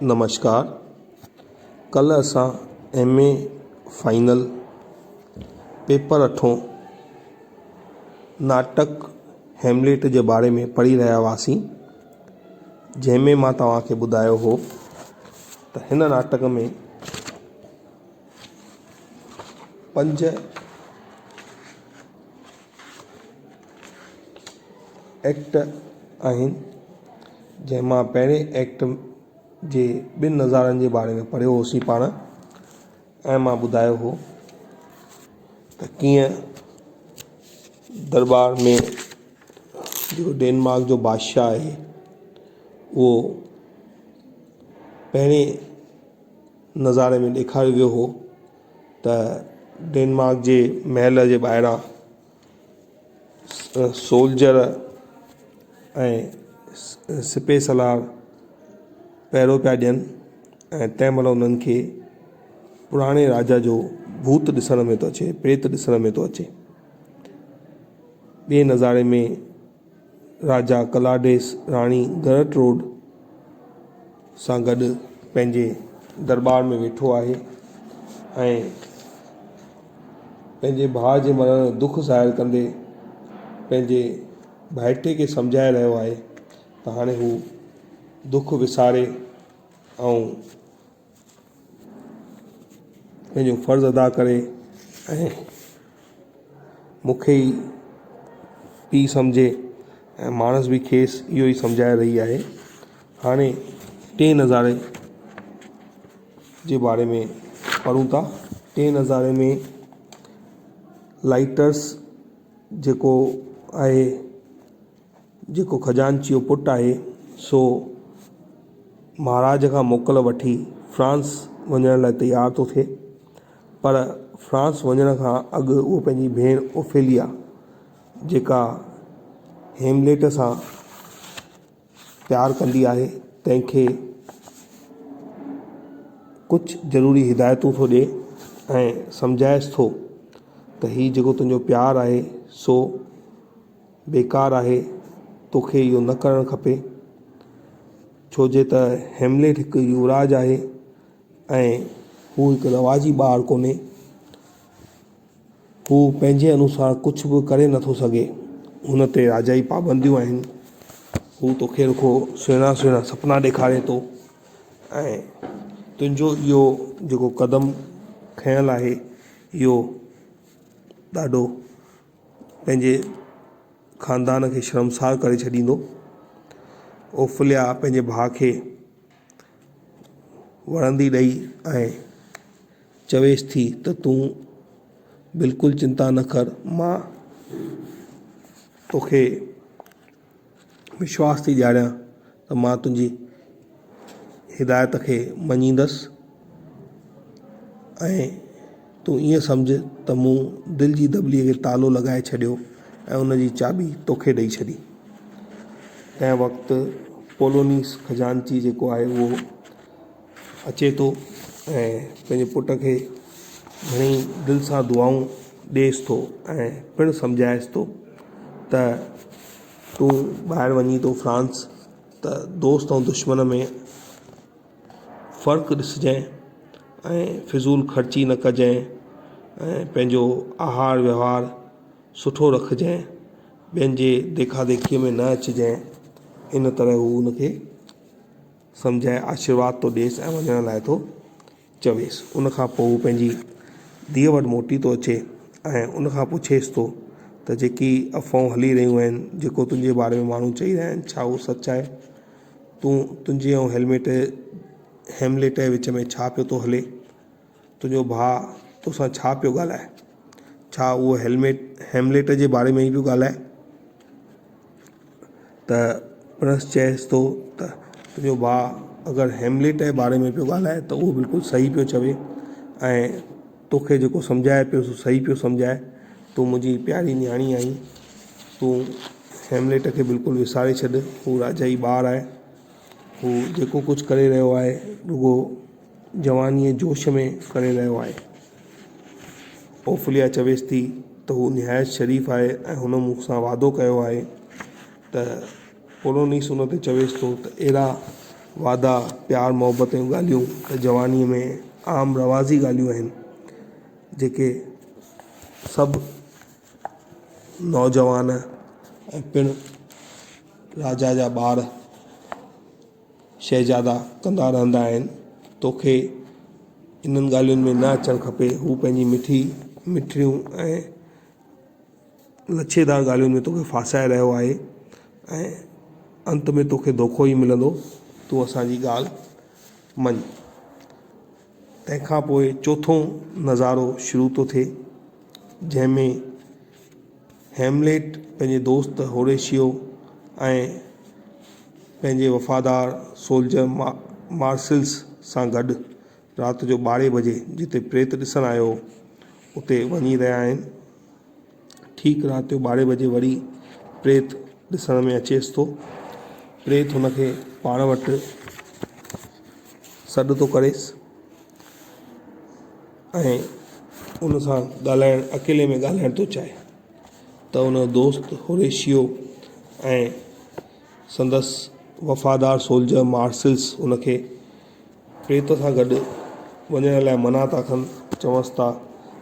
نمشڪار ڪلهه اسان M A final paper اٺون ناٽڪ هيمليٽ جي باري ۾ پڙهي رهيا هئاسين جنهن ۾ مان توهان کي ٻڌايو هو ته هن ناٽڪ ۾ پنج ايڪٽ آهن جنهن مان پهرين ايڪٽ جي ٻن نظارن جي باري ۾ پڙهيو هوسين پاڻ ۽ مان ٻڌايو هو ته ڪيئن درٻار ۾ جيڪو ڊينمارڪ جو بادشاهه آهي اهو پهرين نظاري ۾ ڏيکاريو ويو هو ته ڊينمارڪ جي محل جي ٻاهران سولجر ۽ سپهه سالار پهرو پيا ڏين ۽ تنهن مهل انهن کي پراڻي راجا جو ڀوت ڏسڻ ۾ ٿو اچي پريت ڏسڻ ۾ ٿو اچي. ٻئي نظاري ۾ راجا ڪلاڊيس راڻي گرٽروڊ سان گڏ پنهنجي درٻار ۾ ويٺو آهي ۽ پنهنجي ڀاء جي مرڻ جو دک ظاهر ڪندي پنهنجي ڀائٽي کي سمجهائي رهيو آهي ته هاڻي هو دک وساري ۽ پنهنجو فرض ادا ڪري ۽ مون کي ئي پيءُ سمجهي ۽ ماڻس به کيس اهو ئي سمجهائي رهي آهي هاڻي ٽئين نظاري جي باري ۾ پڙهون ٿا ٽئين نظاري ۾ لائيٽرس جيڪو آهي جيڪو خزانچيء جو پٽ آهي سو مهاراج کان موڪل وٺي فرانس وڃڻ لاء تيار ٿو ٿئي پر فرانس وڃڻ کان اڳ اهو پنهنجي ڀيڻ اوفيليا جيڪا هيمليٽ سان پيار ڪندي آهي تنهن کي ڪجهه ضروري هدايتون ٿو ڏئي ۽ سمجهائيس ٿو ته هي جيڪو تنهنجو پيار آهي سو بيڪار آهي، توکي اهو نه ڪرڻ کپي، ڇو جي ته هيمليٽ هڪ يوراج آهي ۽ هو هڪ رواجي ٻار ڪونهي، هو پنهنجي انوسار ڪجهه به ڪري نٿو سگهي، هن تي راجائي پابنديون آهن، هو توکي رڳو سهڻا سهڻا سپنا ڏيکاري ٿو ۽ تنهنجو اهو جيڪو قدم کنيل آهي اهو ڏاڍو پنهنجي خاندان کي شرمسار ڪري ڇڏيندو. اوفليا پنهنجي ڀاء کي ورندي ڏئي ۽ چويس ٿي ته تون بلڪل چنتا نه ڪر مان توکي وشواس ٿي ڏياريان ته مان تنهنجي هدايت کي مڃيندس ۽ تون ائين سمجهه ته مون دل جي دٻليء کي تالو لڳائي ڇڏيو ۽ ان جي چاٻي توکي ڏئي ڇڏي. تنهن وقت پولونيس خزانچي جيڪو آهي اهو اچي ٿو ۽ پنهنجي پٽ کي گهڻي دل سان دعائون ڏئيس ٿو ۽ پڻ سمجهائيس ٿو ته تون ٻاهر وڃين ٿو فرانس ته دوست ۽ دشمن ۾ فرق ڏسجانءِ ۽ فضول خرچي نه ڪجانءِ ۽ پنهنجو آهار وهنوار سٺو رکجانءِ ٻين جي ديکا ديکيءَ ۾ نه اچجانءِ ان طرح هو ان کي سمجهائي آشيرواد ٿو ڏئيس ۽ وڃڻ لاءِ ٿو چويس. ان کان پوءِ هو پنهنجي ڌيءَ وٽ موٽي ٿو اچي ۽ ان کان پڇيس ٿو ته جيڪي افواهون هلي رهيون آهن جيڪو تنهنجي باري ۾ ماڻهو چئي رهيا آهن ڇا اهو سچ آهي؟ تون تنهنجي ۽ هيلميٽ هيمليٽ جي وچ ۾ ڇا پيو ٿو هلي؟ تنهنجو ڀاء توسان ڇا پيو ڳالهائي؟ ڇا اهو هيلميٽ هيمليٽ جي باري ۾ ئي پيو ڳالهائي؟ ته پڻس چئيس ٿو ته تنهنجو ڀاءُ اگر هيمليٽ جي باري ۾ پيو ڳالهائي ته اهو بلڪل صحيح پيو چوي ۽ توکي جيڪو سمجهائي پيو سو صحيح پيو سمجهائي تون منهنجي پياري نياڻي آهين تون هيمليٽ کي بلڪل وساري ڇڏ هو راجا جي ٻار آهي هو جيڪو ڪجهه ڪري رهيو آهي رڳو جوانيءَ جوش ۾ ڪري رهيو آهي. اوفليا چويس ٿي ته هو نهايت شريف آهي ۽ هن مون سان وعدو ڪيو آهي ته پولونيس ان تي چويس ٿو ته اهڙا واعدا پيار محبت جون ڳالهيون ته جوانيءَ ۾ عام رواجي ڳالهيون آهن جيڪي سڀ نوجوان ۽ پڻ راجا جا ٻار شهزادا ڪندا رهندا آهن توکي انهن ڳالهين ۾ نه اچڻ کپي هو پنهنجي مٺي مٺڙيون ۽ لڇيدار ڳالهين ۾ توکي ڦاسائي رهيو آهي ۽ انت ۾ توکي دوکو ئي ملندو تون اسان جي ڳالهه مڃ تنهن کان پوءِ چوٿون نظارو شروع ٿو ٿئي جنهن ۾ هيمليٽ پنهنجي دوست هوريشيو ۽ پنهنجي وفادار سولجر مارسلس سان گڏ رات جو ٻارهين بجي جتي پريت ڏسڻ آيو هو اتي وڃي رهيا آهن ٺيڪ رات جو ٻارهين بجي وري پريت ڏسڻ ۾ اچيس ٿو پريت هن کي پاڻ وٽ سڏ ٿو ڪريس ۽ ان سان ڳالهائڻ اڪيلي ۾ ڳالهائڻ ٿو چاهي ته ان جو دوست هوريشيو ۽ سندس وفادار سولجر مارسلس ان کي پريت سان گڏ وڃڻ لاءِ منع ٿا ڪن چونس ٿا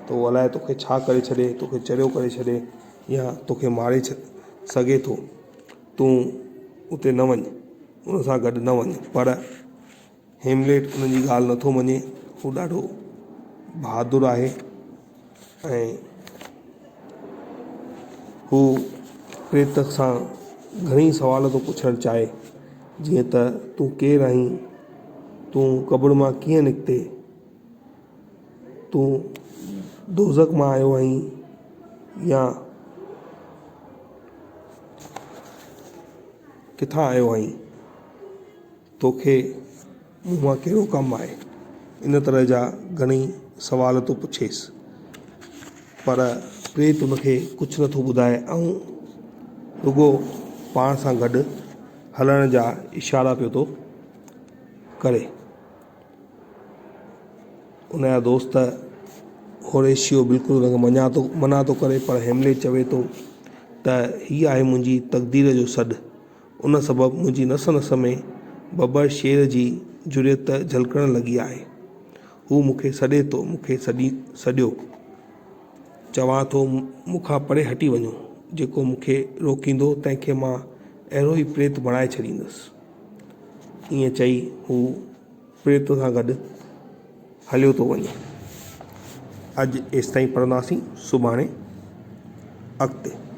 ته اهو الائي توکي ڇا ڪري ڇڏي توکي چريو ڪري ڇڏي يا توکي ماري سگهي ٿو تون اتي نه وڃ ان سان گڏ نه وڃ پر هيمليٽ ان جي ڳالهه نٿو مڃي هو ڏاڍو بهادر آهي ۽ هو پريت سان گهڻيئي سوال ٿو پڇڻ چاهي جيئن ته تون ڪير آهين تون قبر مان ڪيئن نڪتي تون دوزخ مان آيو آهين يا ڪٿان آيو آهين توکي مون مان ڪهڙو ڪم آهي؟ ان طرح جا گهڻئي سوال ٿو پڇيس پر پريت ان کي ڪجهه نٿو ٻڌائي ۽ رڳو پاڻ سان گڏ هلڻ جا اشارا پيو ٿو ڪري. ان جا دوست هوريشيو بلڪل ان کي مڃان ٿو منع ٿو ڪري پر هيمليٽ چوي ٿو ته هي آهي منهنجي تقدير جو سڏ. ان سبب منهنجي نس نس ۾ ببر شير جي جرئت جهلڪڻ لڳي آهي. هو مون کي سڏي ٿو، مون کي سڏي سڏيو. چوان ٿو مون کان پري هٽي وڃو، جيڪو مون کي روڪيندو تنهن کي مان اهڙو ئي پريت بڻائي ڇڏيندس. ائين چئي هو پريت سان گڏ هليو ٿو وڃي. اڄ ايستائين پڙهنداسين، سڀاڻي اڳتي.